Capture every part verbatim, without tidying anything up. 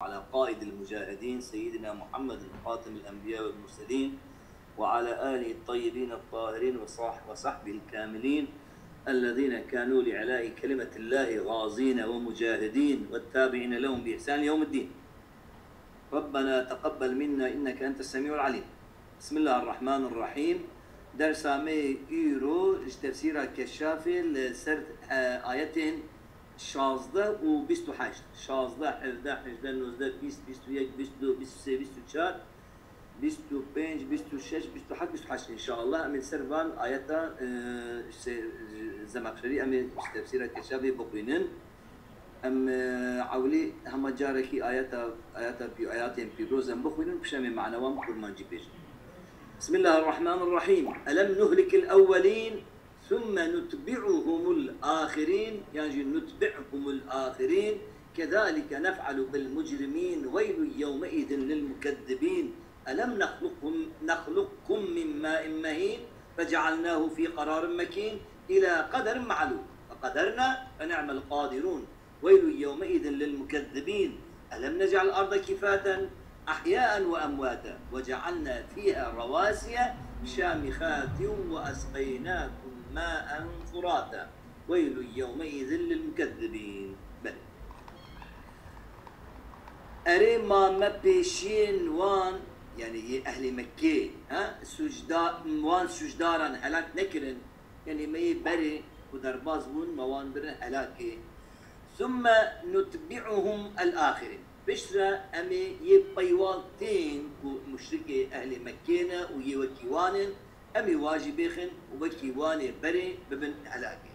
على قائد المجاهدين سيدنا محمد خاتم الأنبياء والمرسلين وعلى آله الطيبين الطاهرين وصاح-، وصحبه الكاملين الذين كانوا لإعلاء كلمة الله غازين ومجاهدين والتابعين لهم بإحسان يوم الدين. ربنا تقبل منا إنك أنت السميع العليم. بسم الله الرحمن الرحيم. Dersa me îro ji tefsîra Keşşafê li ser, e, ayetên şazdeh û bîst û heşt. Şazdeh, hevdeh, hejdeh, nozdeh, bîst, bîst û yek, bîst û du, bîst û sê, bîst û çar, bîst û pênc, bîst û şeş, bîst û heft, bîst û heşt înşallah. Em ê li ser van ayeta, e, se-, Zemexşerî em ê ji tefsîra Keşşafê bixwînin. Em, e, ewlî hema carekî ayeta, ayeta pî-, ayatên pîroz em bixwînin, pişt em ê mana wan bi kurmancî bêjin. بسم الله الرحمن الرحيم. ألم نهلك الأولين ثم نتبعهم الآخرين، yan jî نتبعهم الآخرين، كذلك نفعل بالمجرمين، ويل يومئذ للمكذبين، ألم نخلقكم، نخلقكم من ماء مهين، فجعلناه في قرار مكين، إلى قدر معلوم، فقدرنا فنعم القادرون، ويل يومئذ للمكذبين، ألم نجعل الأرض كفاتا أحياء وأمواتا وجعلنا فيها رواسي شامخات وأسقيناكم ماء فراتا، ويل يومئذ للمكذبين. Belê. Erê ma me pêşiyên wan, yani yê ehlê Mekkê, ha, sucda-, wan sucdaran helak nekirin, yani me yê berê ku derbas bûn, me wan birin helakê. ثم نتبعهم الآخرين. Piştre em ê yê peywa tên ku muşrikê ehlê Mekkê ne û yê wekî wan in, em ê wan jî bêxin û wekî wan ê berê bibin helakê.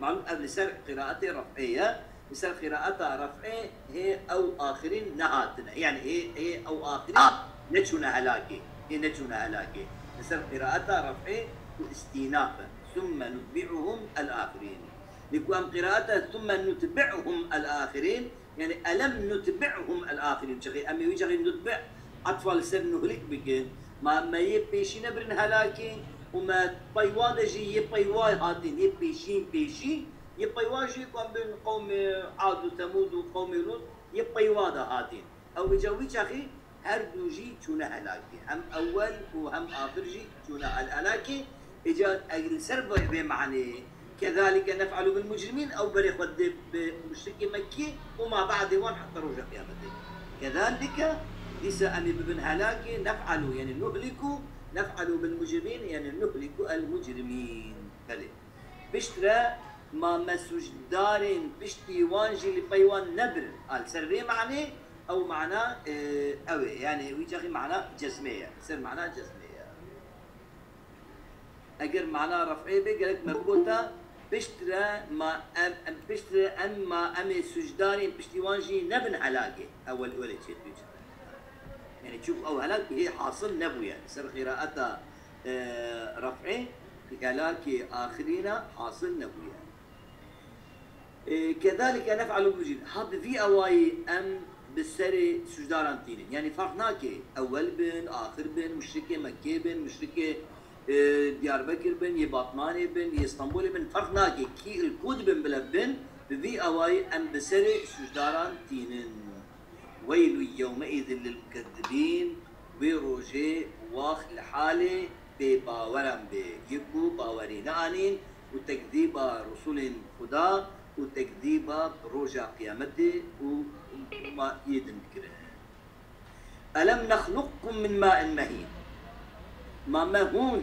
Malûm ev li ser qîraetê ref'ê ye. Li ser qîraeta ref'ê hê ew axirîn nehatine. Yani hê, hê ew axirîn neçûne helakê. Hê neçûne helakê. Li ser qîraeta ref'ê ku îstînaf e. ثم نتبعهم الآخرين. Lê ku em qîraeta ثم نتبعهم الآخرين, yani ألم نتبعهم الآخرين. Çaxê em ê wî çaxê nutbi' etfa li ser nuhlik bikin. Ma me yê pêşî nebirin helakê û me peywa de jî yê peywa hatîn, yê pêşîn pêşî, yê peywa jî ku em bin qewmê Ad û Semûd û qewmê Lût, yê peywa de hatîn. Ew îca wî çaxî her du jî çûne helakê. Hem ewel û hem axir jî çûne hel-, helakê. Îca eger li ser vê, vê manê, كذلك نفعل بالمجرمين, ew berê xwe didê bi muşrikê Mekkî û ma be'dê wan heta roja qiyametê. كذلك, dîsa em ê bibin helakê, نفعل, yani نهلك, نفعل بالمجرمين, yani نهلك المجرمين. Belê. Piştre ma me sucdarên piştî wan jî li pey wan nebirin. A, li ser vê manê, ew mana, e, ew ê. Yani wî çaxî mana cezmê ye. Ser mana cezmê ye. Eger mana ref'ê bê, gerek me bigota, piştre ma em, em piştre em ma em ê sucdarên piştî wan jî nebin helakê. Ewel welê çêdibî. Yani çûk ew helak hê hasil nebûye. Ser qîraeta, e, ref'ê helakê axirîna hasil nebûye. E, كذلك نفعل بالمجرمين. Ha bi vî awayî em bi serê sucdaran tînin. Yani ferq nake ewel bin, axir bin, muşrikê Mekkê bin, muşrikê, e, Diyarbekir bin, yê Batmanê bin, yê Stenbolê bin, ferq nake. Kî li ku dibin bile bin, bi vî awayî em bi serê sucdaran tînin. ويل يومئذ للمكذبين. Wê rojê wax li halê bêbaweran bê, yê ku bawerî neanîn û tekzîba rusulên Xuda û tekzîba bi roja qiyametê û ma yê din dikirin. ألم نخلقكم من ماء مهين. Ma me hûn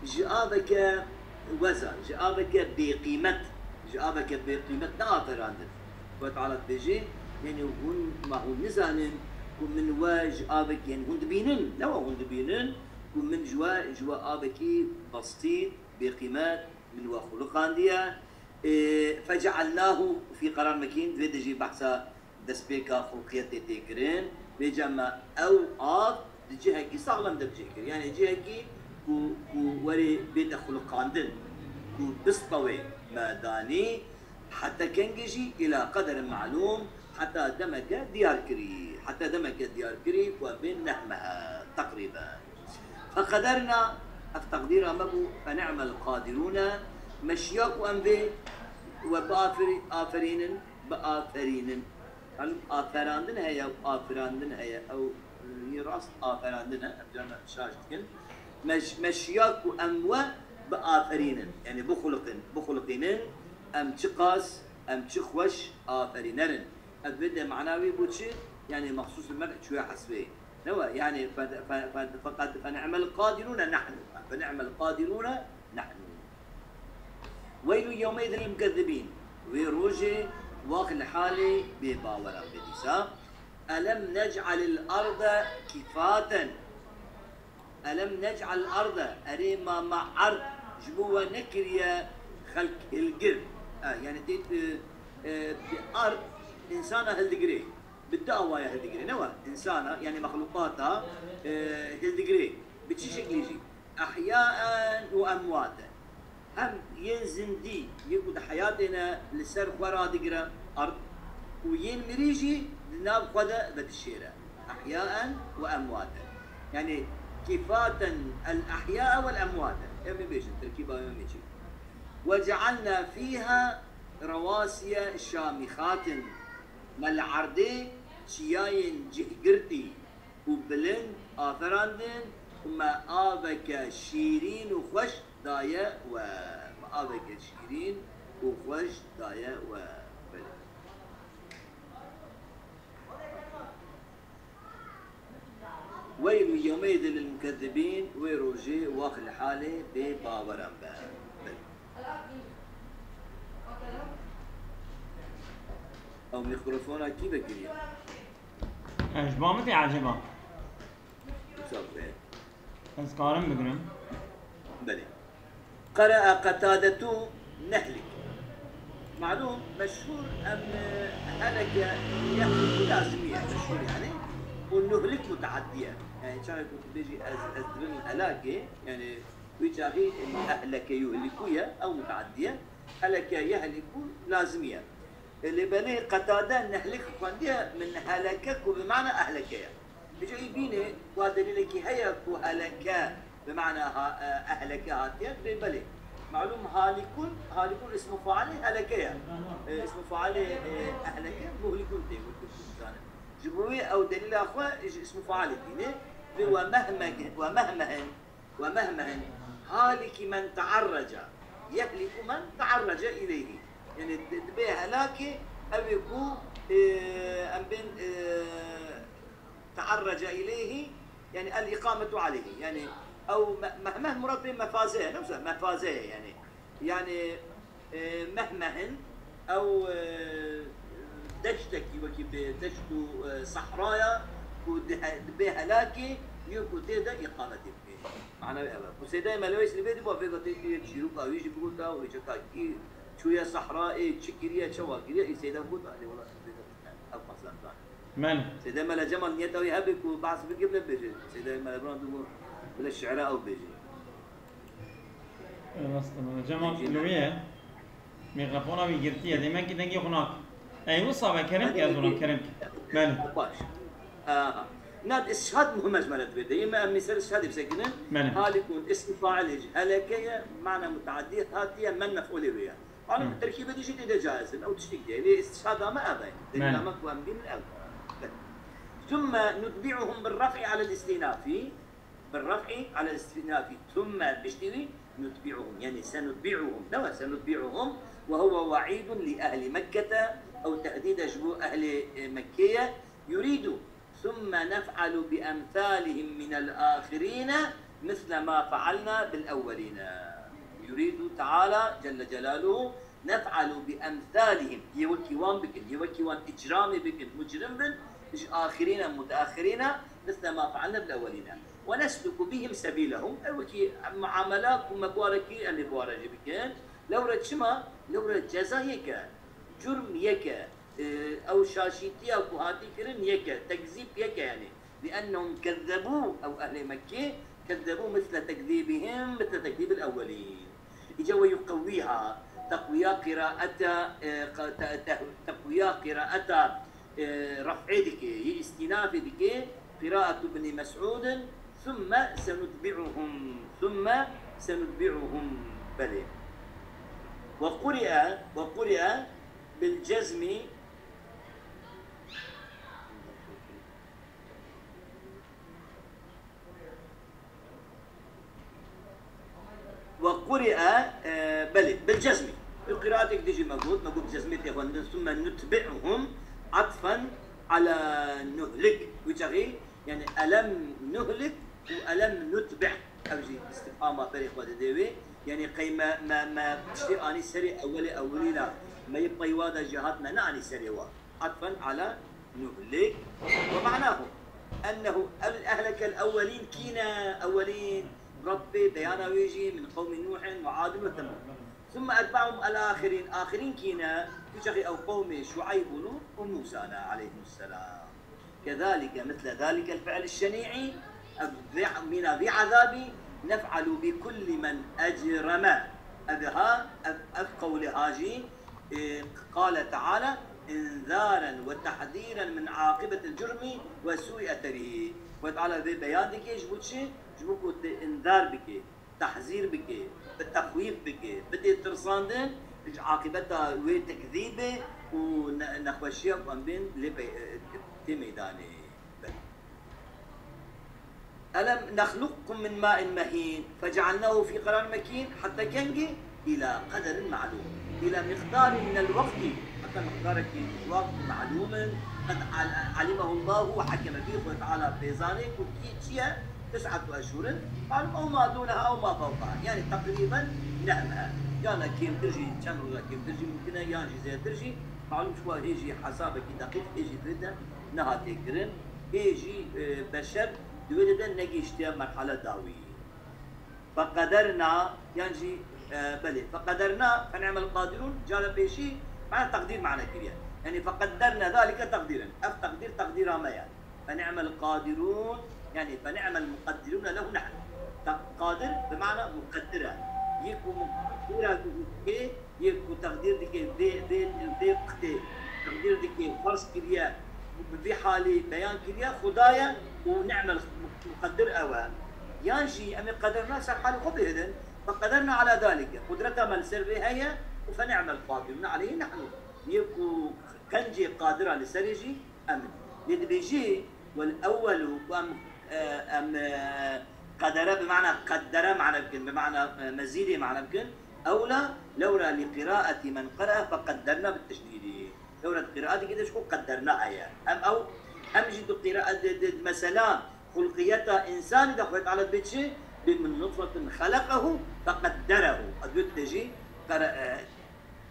ji aveke weza, ji aveke bêqîmet, ji aveke bêqîmet neaferandin. Xwedê Teala dibêje, yani hûn, ma hûn nizanin ku min we ji avekî, yani hûn dibînin, ne we hûn dibînin, ku min ji we, ji we avekî bestî, bêqîmet, min we xuliqandiye. Ê, فجعلناه في قرار مكين, divê de jî behsa destpêka xulqiyetê tê kirin, vêca me ew av di cihekî saxlem de bi cih kir. Yani cihekî ku, ku werê bête xuliqandin, ku bistewê me danî, heta kengê jî, إلى قدر معلوم, heta demeke diyar kirî. Heta demeke diyar kirî ku em bên neh mehe, teqrîben. فقدرنا, ev teqdîra me bû, فنعم القادرون, me şiya ku em vê we biaferî-, aferînin, biaferînin. Malum aferandin heye û afirandin heye. Ew, e, yê rast aferandin e, em carna şaş dikin. Me ş-, me şiya ku em we biaferînin, yanî bixuliqin, bixuliqînin, em çiqas, em çi xweş aferîner in. Ev vê de mana wî bû çi? Yanî mexsûs bi me çûye hesbê. Ne we? Yanî fe-, fe-, fe-, feqad fe ni'mel qadirûne nehnu. Fe ni'mel qadirûne nehnu. Weylû yewmeydin lil mukezzibîn. Wê rojê wax li halê bêbaweran be dîsa. Elem nec'alil arde kifaten. Elem nec'al arde. Erê ma me erd ji bo we nekiriye xelk hilgir. E, yani tê, e, e, erd insana hildigirê. Bi du awaya hildigirê. Ne we? Insana, yani mexlûqata, e, hildigirê. Bi çi şeklî jî? Ehyaen û emwaten. Hem yên zindî, yê ku di heyatê ne li ser xwe radigire erd û yên mirî jî di nav xwe de vedişêre. Ehyaen û emwaten. Yani kifaten el ehyaa vel emwate. Em ê bêjin, terkîba em ê çi? Ve cealna fîha rewasiye şamîxatin. Me li erdê çiyayên cihgirtî û bilind aferandin û me aveke şîrîn û xweş daye we. Me aveke şîrîn û xweş daye we. Belê. Weylû yewmeydin lil mukezzibîn, wê rojê wax li halê bê baweran be. Belê. Ew mîkrofona kî vekiriye? Ji ba min tê ecêba. Wisa be. Ez karim bigirim. Belê. Qere'a Qetadetu nehlik. Malûm, meşhûr em, e, heleke yehlikû lazimî ye. Meşhûr yani. Û nuhlik muteaddiye. Yani çaxê ku tu bêjî ez, ez dibim helakê, yani wî çaxî ehleke yuhlikû ye, ew muteaddiye. Heleke yehlikû lazimî ye. E, lê belê Qetade nehlik xwendiye min heleke ku bi mana ehleke ye. Îca î bînê wa delîlekî heye ku heleke bi mana ha-, e, ehleke hatiye? Bê belê. Malûm halikun, halikun ismu failê heleke ye. E, ismu failê, e, ehleke muhlikun tê, wekî ku dizane. Ji bo wê ew delîla xwe ji ismu failê dîne. Vê we mehmeh-, we mehmehin, we mehmehin, haliki men tearrece, yehliku men tearrece ileyhi. Yani di-, dibê helakê ew ê ku, e, em bên, e, tearrece ileyhi, yani el iqametu aleyhi. Yani ew me-, mehmeh murad bê mefaze ye, ne wisa mefaze ye yani. Yani, e, mehmehin ew, e, deştekî wekî bê deşt û, e, sehraya ku di he-, dibê helakê yê ku tê de îqametê bikê. Mana wê ev e. Ku Seydayê Meleweys li vê dibû vê gotê tu yek çîroka wî jî bigota û hêçeka kî çûye sehra ê çi kiriye, çawa kiriye, ê Seyda got, "Alê wela tu vê gotê ev qasdan." Belê. Seyda Mele Cemal niyeta wî hebe ku behs bike bile bêje. Seyda Mele Brand û bile şi'ra ew bêje. Rast e, Mele Cemal li wê ye. Mîkrofona wî girtiye. Demek ki dengê xwe nake. Ey wisa be, kerem ke ez olam, kerem ke. Belê. Baş. Aha. Nad istişhad muhim ez mele dibê. Dê me em ser istişhadê bisekinin. Belê. Halikun ism failê ji heleke ye, mana mutaaddî hatiye, men mef'ulê wê ye. Malum, terkîbê dî jî tê de caiz in. Ew tiştek diye. Lê istişhada me ev e. Delîla me ku em bînin ev. Thumme nutbi'uhum bir raf'i alel istinafi. Bir raf'i alel istinafi. Thumme piştî wî nutbi'uhum. Yani senutbi'uhum. Ne we senutbi'uhum? Ve huve ve'idun li ehli Mekkete. Ew tehdîd e ji bo ehlê, e, Mekkê ye. Yuridu. Thumme nef'alu bi emthalihim minel ahirine misle ma fealna bil ewweline. Yuridu Teala Celle Celaluhu nef'alu bi emthalihim. Yê wekî wan bikin, yê wekî wan icramê bikin, mucrim bin, ji ahirine, muteahirine, misle ma fealna bil ewweline. Ve nesluku bihim sebilehum. Ew wekî muamela ku me bi wan re kir, em ê bi wan re jî bikin. Lewre çima? Lewre ceza yek e. Curm yek e. E, ew şaşîtiya ku hatî kirin yek e, tekzîb yek e yani. Liennehum kezzebû, ew ehlê Mekkê, kezzebû misle tekzîbihim, misle tekzîbil ewwelîn. Îca we yuqewwîha, teqwiya qiraeta, e, qa-, te-, te-, teqwiya qiraeta, e, ref'ê dike, yê îstînafê dike, qiraetu Ibnî Mes'ûdin, thumme senutbi'uhum, thumme senutbi'uhum. Belê. Ve quri'e, ve quri'e bil cezmi, قرئ، e, belê, bil cezmî. Tu qiraatêk dijî me got, me got bi cezmê tê xwendin, ثم نتبعهم عطفا على نهلك. Wî çaxî, yani ألم نهلك û ألم نتبع. Ev jî istifhama berê xwe dide wê. Yani qey me, me, me tiştê anî serê ewelê ewilîna, me yê peywa de jî hat me neanî serê wa. عطفا على نهلك. ومعناه أنه أهلك الأولين. Kî ne ewelîn? Rabbê beyana wê jî من قوم نوح وعاد وثمود. ثم أتبعهم الآخرين. Axirîn kî ne? Tu çaxî ew qewmê Şueyb û Lût û Mûsa ne aleyhimusselam. كذلك مثل ذلك الفعل الشنيع، ev vê, mîna vê ezabî, نفعل بكل من أجرم. Ev ha, ev, ev qewlê ha jî, e, قال تعالى إنذارا وتحذيرا من عاقبة الجرم وسوء أثره. Xwedê Teala vê beyan dike ji bo çi? Ji bo ku te îndar bike, tehzîr bike, bi texwîf bike, bidê tirsandin ji aqîbeta wê tekzîbê û ne-, nexweşiya ku em bên lê pey-, tê meydanê. ألم نخلقكم من ماء مهين فجعلناه في قرار مكين. Heta kengî? إلى قدر معلوم. إلى مقدار من الوقت. Heta miqdarekî ji wextî معلوم in. قد عل-، علمه الله وحكم فيه. Xwedê Teala pê zanê ku kî çi ye? تسعة أشهر. Malûm, أو ما دونها أو ما فوقها. Yani teqrîben neh meh. Yana kêmtir jî, çend roja kêmtir jî mumkin e, yan jî zêdetir jî. Malûm, ji xwe hê jî hesabekî deqîq hê jî dide nehatiye kirin. Hê jî, e, beşer di wê de de negihiştiye merhale dawî. فقدرنا, yan jî, e, belê. فقدرنا فنعم القادرون, cara pêşî, mana teqdîr mana kiriye. Yani فقدرنا ذلك تقديرا. Ev teqdîr, teqdîra me ye. فنعم القادرون, yani فنعم المقدرون له نحن. Te-, qadir bi mana muqeddir e. Yê ku muqeddir e, ku Yê ku teqdîr dike vê, vê, vê qitê, teqdîr dike ferz kiriye, bi vî halî beyan kiriye, Xuda ye û ni'mel muqeddir ew e. Yan jî em ê qederna ser halê xwe bihêlin, فقدرنا على ذلك. Qudreta me li ser vê heye û فنعم القادرون عليه نحن. Yê ku qencê qadira li serê jî em in. Lê dibêjî, والأول, ku em, e, em, e, qedere bi mana qeddere mana bikin, bi mana, e, mezîdê mana bikin. Ewla, lewra li qiraeti men qere'e feqedderna bi teşdîdî. Lewra di qiraetî de jî ku qedderna heye. Em ew, em jî di qiraet de, de, mesela xulqiyeta însanî de Xwedê Teala dibê çi? Bi min nutfetin xeleqehu feqedderehu. Ez dibê tu de jî qere-, e,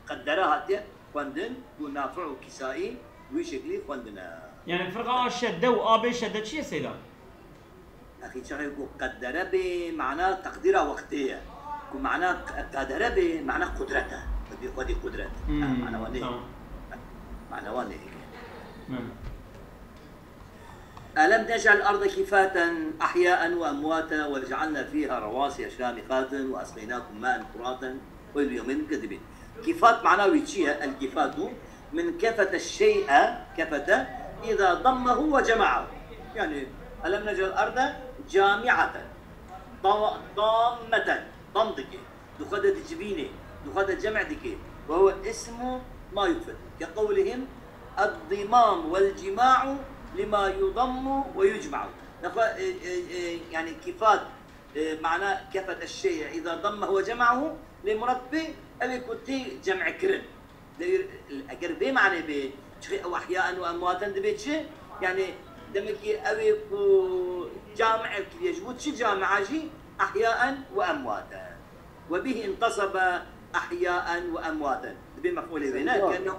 qeddere hatiye xwendin û Nafi û Kîsaî wî şeklî xwendine. Yani firqa a şedde û a bê şedde çi ye seyda? Axî çaxê ku qedere bê, mana teqdîra wextê ye. Ku mana q-, qedere bê, mana qudret e. Xwedî, xwedî qudret. Hmm, mana wan nê. Tamam. Mana wan nê. Hmm. ألم نجعل الأرض كفاتا أحياء وأمواتا وجعلنا فيها رواسي شامخات وأسقيناكم ماء فراتا ويل يومئذ مكذبين. Kifat mana wî çi ye? El kifatu min kefete şey'e, kefete, iza dammehu ve cema'ahu. Yani, elem necel arde cami'aten. Da-, dammeten. Dam dike. Di xwe de dicivîne. Di xwe de cem' dike. Ve huve ismu ma yukfet. Ke qewlihim, eddimam vel cima'u lima yudammu ve yucma'u. Nexwe, e, e, e, yani kifat, e, mana kefete şey'e, iza dammehu ve cema'ahu, lê murad bi ew ê ku tê cem'kirin. Lê eger vê manê bê, çixê ew ehyaen û emwaten dibê çi? Yani demekî ew ê ku cami'e kiriye, ji bo çi cami'a jî ehyaen û emwaten. Ve bih intasebe ehyaen û emwaten. Dibê mef'ulê wê ne? Seyda. Kene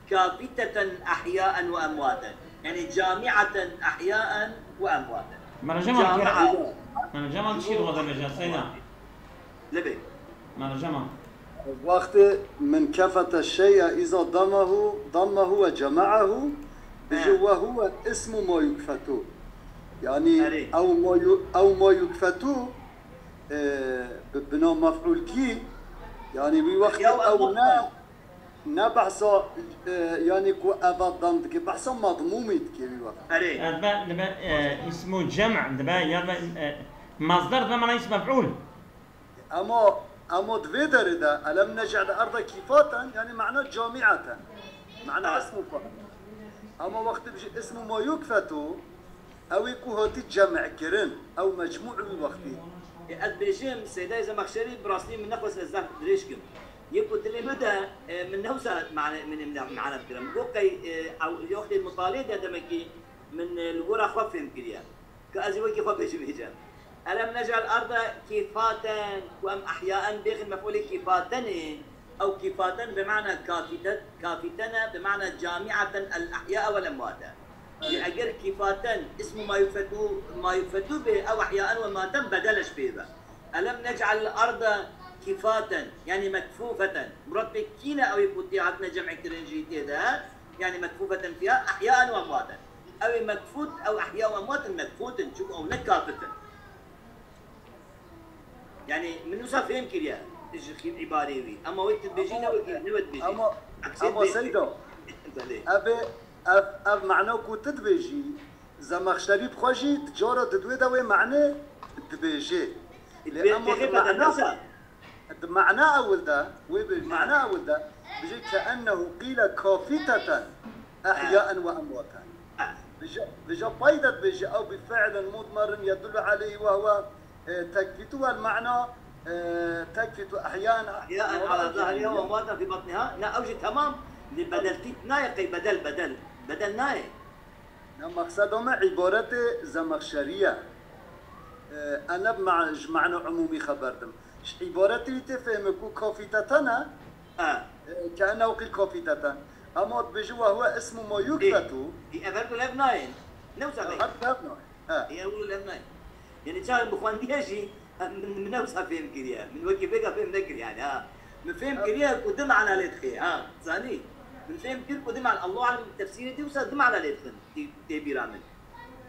kafiteten ehyaen û emwaten. Yani cami'aten ehyaen û emwaten. Mera cemal Cami'a. Mera cemal çi dixwaze bêje, Seyda? Libê. Mera cemal. Wextê min kefete şey'e iza damahu, dammahu ve cema'ahu, bije He. Ve huve ismu ma yukfetu. Yani Erê. Ew ma yu-, ew ma yukfetu, e, bi, bina mef'ul kî, yani wî wextê Ya ew ew ne, ne. Ne behsa, e, yani ku eva dam dike, behsa madmûmî dike wî wext. Erê. Dibe, dibe, e, ismu cem', dibe, ya dibe, e, masdar dibe mana ism mef'ul. Ema, ema di vê derê de, elem nec'el arda kifaten, yani mana cami'aten. Mana Ha. ismu fa. Ema wextê bijî ismu ma yukfetu, ew ê ku hatî cem' kirin, ew mecmû wî wextî. Ez dibêjim, Seydayê Zemexşerî bi rastî min nexwest ez zehf dirêj kim. Yê ku dilê min de, e, min ne wisa mane, min, min mane dikirim. Got qey, e, ew, wextê mutalê de demekî min, e, li gora xwe fêm kiriye. Ka ez ê wekî xwe bêjim hêcan. Elem nec'el arda kifaten, ku em ehyaen bêxin mef'ulê kifatenê, ew kifaten bi mana kafite-, kafitene, bi mana camiaten el ehya wal emwate. Lê eger kifaten ismu ma yukfetu, ma yukfetu bê, ew ehyaen we maten bedel eş pê be. Elem nec'el arda kifaten, yani mekfufeten. Murat pê kîne ew ê ku tê hatine cem'e kirin jî tê de, yani mekfufeten fiha ehyaen we emwaten. Ew ê mekfût, ew ehya û emwat in, mekfût in, çunku ew ne kafit in. Yani, min wisa fêm kiriye ji xî-, îbareyê wî. Ema wê tu dibêjî ne wekî, ne wê dibêjî. Ama, Eksê ama dibêjî. Seyda, Belê. Ev ê, ev, ev mena ku tu dibêjî, Zemexşerî bi xwe jî di cara di duê de wê mene dibêjê. Lê Dibê-, ema dibê di mena, bedel nasa. Di mana ewil de, wê bi mana ewil de, bijê keennehu qîle kafiteten ehyaen we emwaten. Bijê, bijê pay de dibêje ew bi fi'lin mudmerin yedullu aleyhi ve huve, e, tekfitu vel mana, e, tekfitu ehyaen, ehyaen ala zahriha ve emwaten fi batniha. Ne, ew jî temam, li bedeltî nayê qey bedel, bedel. Bedel nayê. Ne, maqseda me îbaretê Zemexşerî ye. E, e ne bi ma-, ji mana umûmî xeber dim. Ji îbaretê wî tê fehmê ku kafîteten e, e, ke ennehu qîl kafîteten. Ema dibêje ve huve ismu ma yukfetu. Ê, ev her du lev nayên. Ne wisa Ev bê. Her du lev nayên. He. Ê, ew lev nayên. Yani çaxê bi xwendiye jî, em, min, min ne wisa fêm kiriye. Min wekî vêga fêm nekir yani, ha. Min fêm kiriye ku du mana lê dixê, ha. Zanî? Min fêm kir ku du mana, Allahu alem tefsîrê dî wisa du mana lê dixin. Tê, tê bîra min.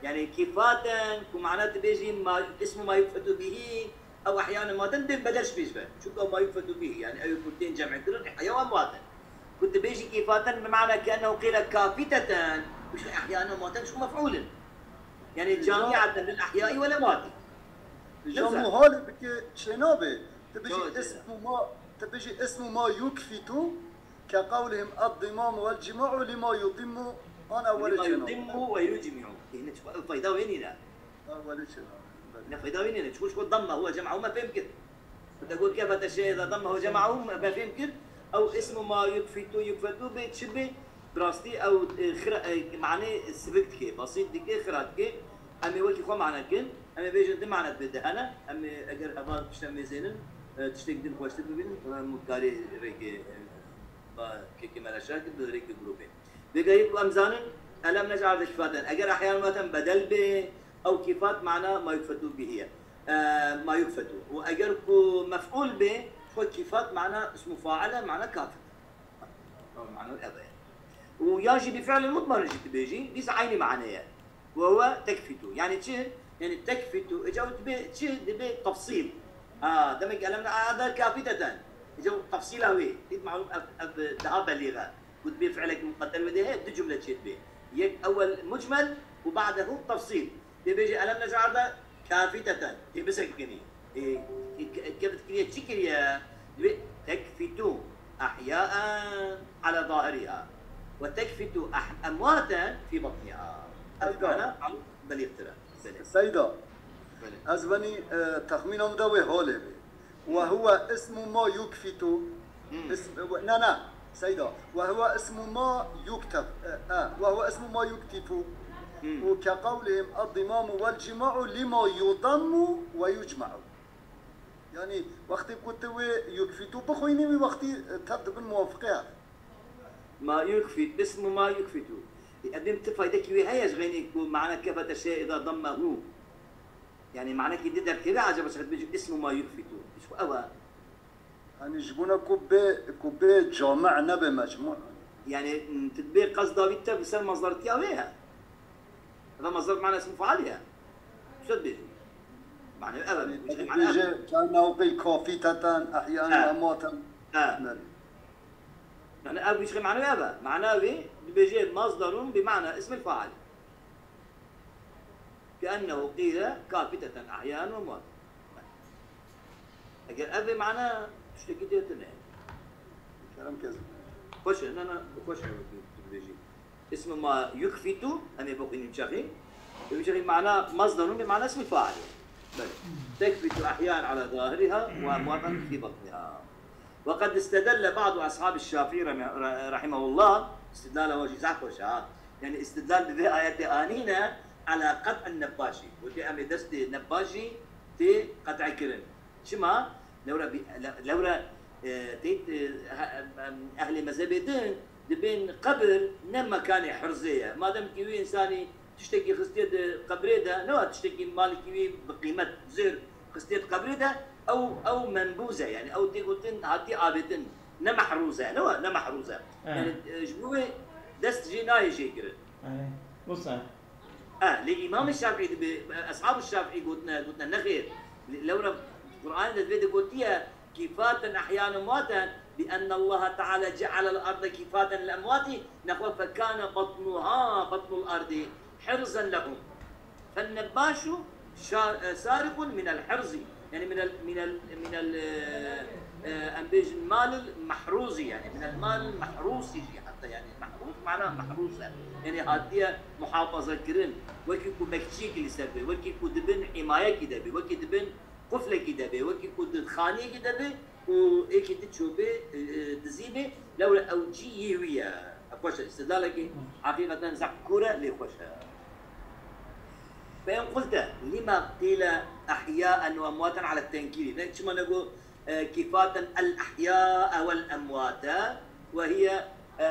Yani kifaten, ku mana dibêjî ma, ismu ma yukfetu bihî, ew ehyaen maten bên bedel ji pêş ve. Çunku ew ma yukfetu bihî, yani ew ku tên cem'e kirin, ehya û emwaten. Ku dibêjî kifaten bi mana ke ennehu qîle kafiteten, û ji ehyaen maten şu mef'ul in. Yani camiaten lil ehyai vel emwati. Jam û halê bike çê nabe. Tu bijî ismu ma, tu bijî ismu ma yukfitu, ke qewlihim ad-dimamu vel cima'u lima yudimmu, an ewwelê Lima çê nabe. Yudimmu ve yucmi'u. Yine çi fayda wê nîne. Ewwelê çê nabe. Belê. Ne fayda wê nîne. Çiku çiku damme huve cem'ahu me fêm kir. Te got kefete şe'e da damme huve cem'ahu me fêm kir. Ew ismu ma yukfitu, yukfetu bê çi bê? Bi rastî ew, e, xira-, e, manê sivik dike, basît dike, xira dike. Em ê wekî xwe mane kin. Em ê bêjin du mane dibê di hene. Em ê eger heva tişte mêzênin, e, tiştek din xweştir bibînin, em karê rêkê, e, ba kekê me re şer kir, bi rêkê grûpê. Vêga yê ku em zanin, elem nec'al de kifaten. Eger ehyaen maten bedel bê, ew kifat mana ma yukfetu bihî ye. E, ma yukfetu. Û eger ku mef'ul bê, xwe kifat mana ismu fail e, mana kafit. Ew mana ev e. Û ya jî bi fi'lin mudmerin jî dibêjî, dîsa eynî mane ye. Ve huve tekfitu. Yani çi? Yani tekfitu. Eca dibê çi? Dibê tefsîl. Ha, demek ki elem nec'al arda kafiteten. Eca tefsîla wê. Dît malum ev, ev daha belîg e. Ku dibê fi'lek muqedder wê de heye, du cumle çê dibê. Yek ewel mucmel û ba'dehu tefsîl. Dê bêje elem nec'al arda kafiteten. Tê bisekiniye. Ê, ke-, kevt kiriye, çi kiriye? Dibê tekfitu ehyaen ala zahiriha ve tekfitu eh-, emwaten fi batniha. Ev Seyda. Mana belîqtir e. Belê. Seyda. Belê. Ez benî, e, texmîna min de wê holê bê. Ve huve ismu ma yukfitu. Hmm. Ism, e, ne, ne. Seyda. Ve huve ismu ma yuktef-, e, e, ve huve ismu ma yuktifu. Hmm. Û ke qewlihim ad-dimamu vel cima'u lima yudammu ve yucma'u. Yani, wextê ku tu wê yukfitu bixwînî, wî wextî, e, tev dibin muwafiqê hev. Ma yukfit, ismu ma yukfitu. E, ev tu faydekî wê heye ji xeynî ku mana kefete şe'e ida dammehu. Yani, manekî di derkeve, acaba çi dibêjî ismu ma yukfitu. Ji xwe ew e. Hani ji bona ku bê, ku bê cami nebe mecmu. Yani, m, tu dibê qesda wî te bi ser mazdartiya wê ye. Eva mazdar mana ismu faal ye. Şo dibêjî. Mane ev e. Yani, Wî ji ev e. Bêje, kana qîl kafiteten, ehyan, ha, emwaten. Ha. Yani ev wî ji mane ev e. Mana wî dibêje mazdarun bi mana ismil faal. Keennehu qîle kafiteten ehyan ve muat. Eger ev ê mana tiştekî dê tune. Kerem kez. Xweş e, ne, ne, xweş e, tu dibêjî. Ismu ma yukfitu, em ê bixwînin çaxî. Bi çaxî mana mazdarun bi mana ismil faal. تكبت أحياء على ظاهرها وأمواتا في بطنها. وقد استدل بعض أصحاب الشافعي رحمه الله، استدلال وجه زعف وشها، يعني استدلال بذي آيات آنينا على قطع النباشي. وتي أمي دستي نباشي تي قطع كرن. Çima? Lewra bi-, le-, lewra, e, têt, e, ha-, em, ehlê mezhebê din dibên qebir ne mekanê hirzê ye. Madem ki wî însanî tiştekî xistiye di qebrê de, ne wa tiştekî malekî wî bi qîmet, bi zêr xistiye di qebrê de, ew, ew menbûz e, yani ew tê gotin hatiye avêtin, ne mehrûz e, ne wa, ne mehrûz e. Eh. Yani, e, ji bo wê dest jê nayê jê kirin. Eh, wisa. E, lê Îmam Şafîî dibe, Eshab Şafîî gotine, gotine nexêr. Lê lewra Qur'anê de divê de gotiye, كفاتا أحياء وأمواتا، بأن الله تعالى جعل الأرض كفاتا للأموات، نحو فكان بطنها، بطن الأرض، حرزا لهم. فالنباش شا-، سارق من الحرز، يعني من ال-، من ال-، من ال-، آه، آه، أم بيجن مال المحروز، يعني من المال المحروس يجي حتى، يعني محروس معناه محروسة، يعني هاتية محافظة كرن، وكي كو بكتشيك اللي سبب، وكي كو دبن حماية كي دبي، وكي دبن قفلكî de bê, wekî ku di xaniyekî de bê û êkî di çopê, e, e, dizî bê, lewre ew cî yê wî ye. Xweş e, îstidlalekî heqîqeten zehf kûr e, lê xweş e. فإن قلت لما قيل أحياء وأمواتا على التنكير؟ Ne, çima nego, e, كفاتا الأحياء والأموات وهي, e,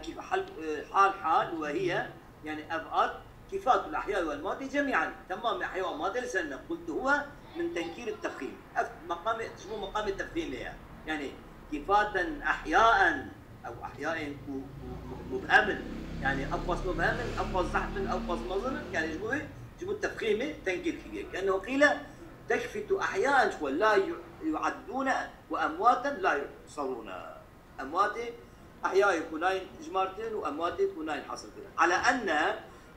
كف-، حال، e, حال حال وهي يعني أبعاد كفاة الأحياء والأموات جميعا، تمام أحياء وأموات لسنة. قلت هو من تنكير التفخيم. Ev meqamê, ji bo meqamê tefxîmê ye. Yani كفاتا أحياء, ew ehyayên ku, ku mu-, mubhem in. Yani ew qas mubhem in, ew qas zehf in, ew qas mezin in. Yani ji bo wê, ji bo tefxîmê tenkîr kiriye. كأنه قيل تكفت أحياء ولا ي-، يعدون وأمواتا لا يحصرون. Emwatê, ehyayê ku nayên jimartin û emwatê ku nayên hesilkirin. على أن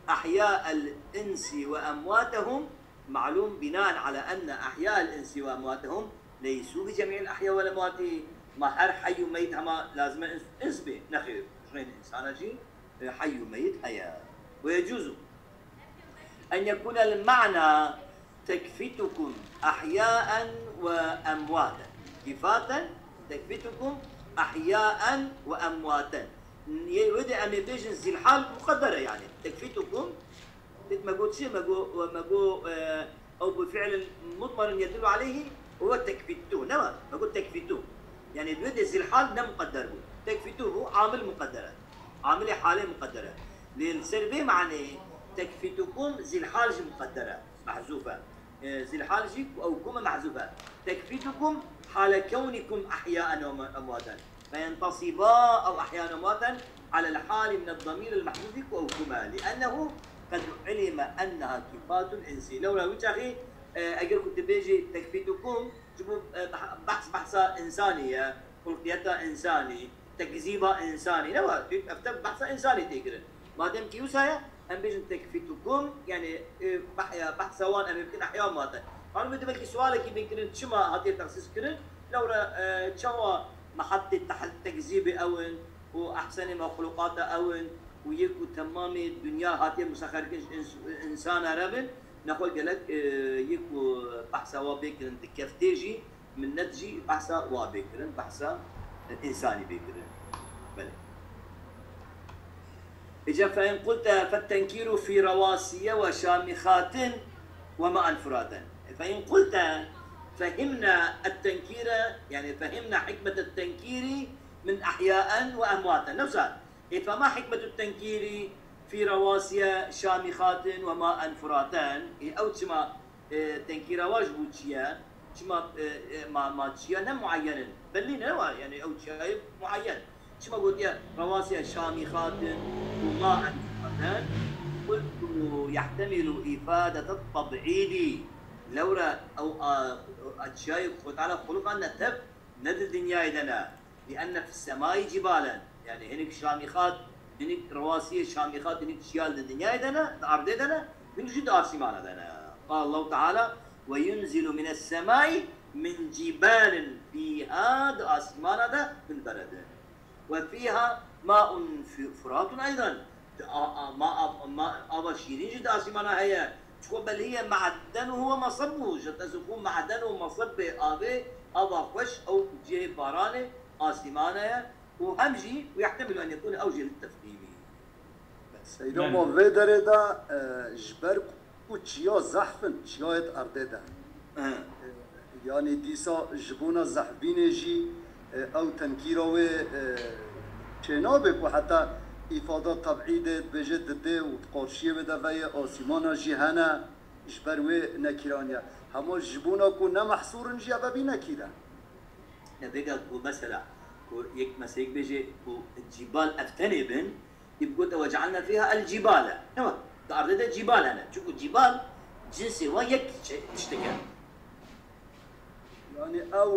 أحياء الإنس وأمواتهم، معلوم بناء على أن أحياء الإنس وأمواتهم ليسوا بجميع الأحياء والأموات. Ma her heyî û meyît hema lazim e ins, ins bê? Nexêr, jinên însana jî, e, heyî û meyît heye. ويجوز أن يكون المعنى تكفتكم أحياء وأمواتا. كفاتا تكفتكم أحياء وأمواتا. Yê wê de em ê bêjin zîlhal muqedder e yani. تكفتكم, bit me got çi? Me got, me got, e, ew bi fi'lin mudmerin yedullu aleyhî, huwe tekfittu. Ne wa? Me got tekfittu. Yani wê de zîlhal ne muqedder bû. Tekfittu bû, amil muqedder e. Amilê halê muqedder e. Lê li ser vê manê tekfitukum zîlhal jî muqedder e, mehzûf e. E, zîlhal jî ku ew kum e mehzûf e. Tekfitukum hale kewnikum ehyaen ve emwaten. Feyentasîba ew ehyaen ve emwaten alel hali mined damîr el mehzûfî ku ew kum e. Liennehu qed ulime enneha kifatul insî. Lewra wî çaxî, e, eger ku tu bêjî tekfitukum, ji bo, e, beh-, behs behsa însanî ye, xulqiyeta însanî, tekzîba însanî, ne wa? Ev te behsa însanî tê kirin. Madem ki wisa ye, em bêjin tekfitukum, yani, e, behya, behsa wan em ê bikin ehya mate. Malum e, belkî sualekî bê kirin, çima hatiye texsîs kirin? Lewra, e, çawa mehettê tehl-, tekzîbê ew in û ehsenê mexluqata ew in û yê ku temamê dinya hatiye musexer kirin ji ins-, insana re bin, nexwe gelek, e, yê ku behsa wa bê kirin di keftê jî, minnet jî behsa wa bê kirin, behsa însanî bê kirin. Belê. Îca فإن قلت فالتنكير في رواسي وشامخات وماء فراتا. فإن قلت فهمنا التنكير، يعني فهمنا حكمة التنكير من أحياء وأمواتا. Ne wisa, e, فما حكمة التنكير في رواسي شامخات وماء فراتا؟ E, ew çima, e, tenkîra wa ji bo çi ye? Çima, e, e, ma, ma çiya ne muayyen in? Bellî ne wa, yani ew çiyayê muayyen. Çima gotiye رواسي شامخات وماء فراتا؟ قلت يحتمل إفادة التبعيد. Lewra ew a, a çiyayê Xwedê Teala xulqan ne tev, ne di dinyayê de ne. لأن في السماء جبالا. Yani hinek şamîxat, hinek rewasiyê şamîxat, hinek çiyal di dinyayê de ne, di erdê de ne, hinek jî di asîmana de ne. قال الله تعالى: وينزل من السماء من جبال فيها, di asîmana de min beredin. وفيها ماء ف-، فرات أيضا. Di a-, a-, ma-, a-, ma-, ava şîrîn jî di asîmana heye. Xwe belhiye ma'den û huwe masebbuhu, ji tesûxû ma'den û masebê avê, ava xweş ew cihê baranê, asîmana ye û hem jî û yehtemilu en yekûne ew jî li tefhîmî. Seyda ma vê derê de e, ji ber ku çiya zehf in, çiyayê di erdê de. Yanî dîsa ji bona zehfbînê jî e, ew tenkîra wê e, çênabe ku heta îfada tebîdê dibêje didê û di qarşiyê wê de veye asîmana jî hene ji ber wê nekîraniye. Hema ji bona ku ne mehsûr in jî eve bî nekîre. Vêga ku mesela ku yek meseyek bêje ku cîbal ev tenê bin, dî bigot ew cealna fîha el cîbale. Ewa, di erdê de cîbal hene. Çunku cîbal cinsê wan yek tiştek e. Yanî ew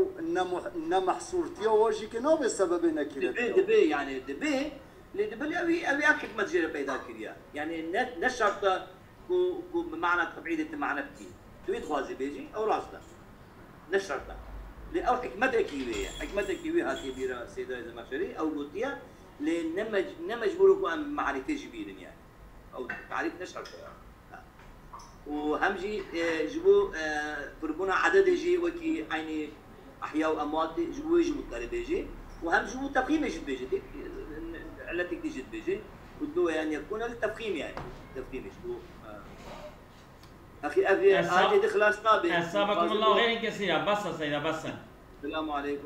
ne mehsûrtiya wa jî ki nabe sebebê nekîre. Dibe, dibe, yanî dibe, lê dibe lê ew ew ev hikmet jê re peyda kiriye. Yanî ne, ne şert e ku, ku bi mana tebîdê tu mana bikî. Tu wî dixwazî bêjî, ew rast e. Ne şert e. Lê ew hikmetekî wê ye. Hikmetekî wê hatiye bîra Seydayê Zemexşerî, ew gotiye, lê ne, mec, ne mecbûr e ku em marîfê jî bînin yani. Ew tarîf ne şert e. Û hem jî e, ji bo e, pirbûna ededê jî wekî eynî ehya û emwatê ji bo wê jî muteribê jî û hem ji bo tefhîmê jî dibêje. Tê eletek dî jî dibêje. Û do yani yekûne li tefhîm yani. Tefhîmê ji bo Axî ev ê adê de xilas nabe. Esabakum Allah xeyrin kesîra. Bes e Seyda, bes e. Selamu aleykum.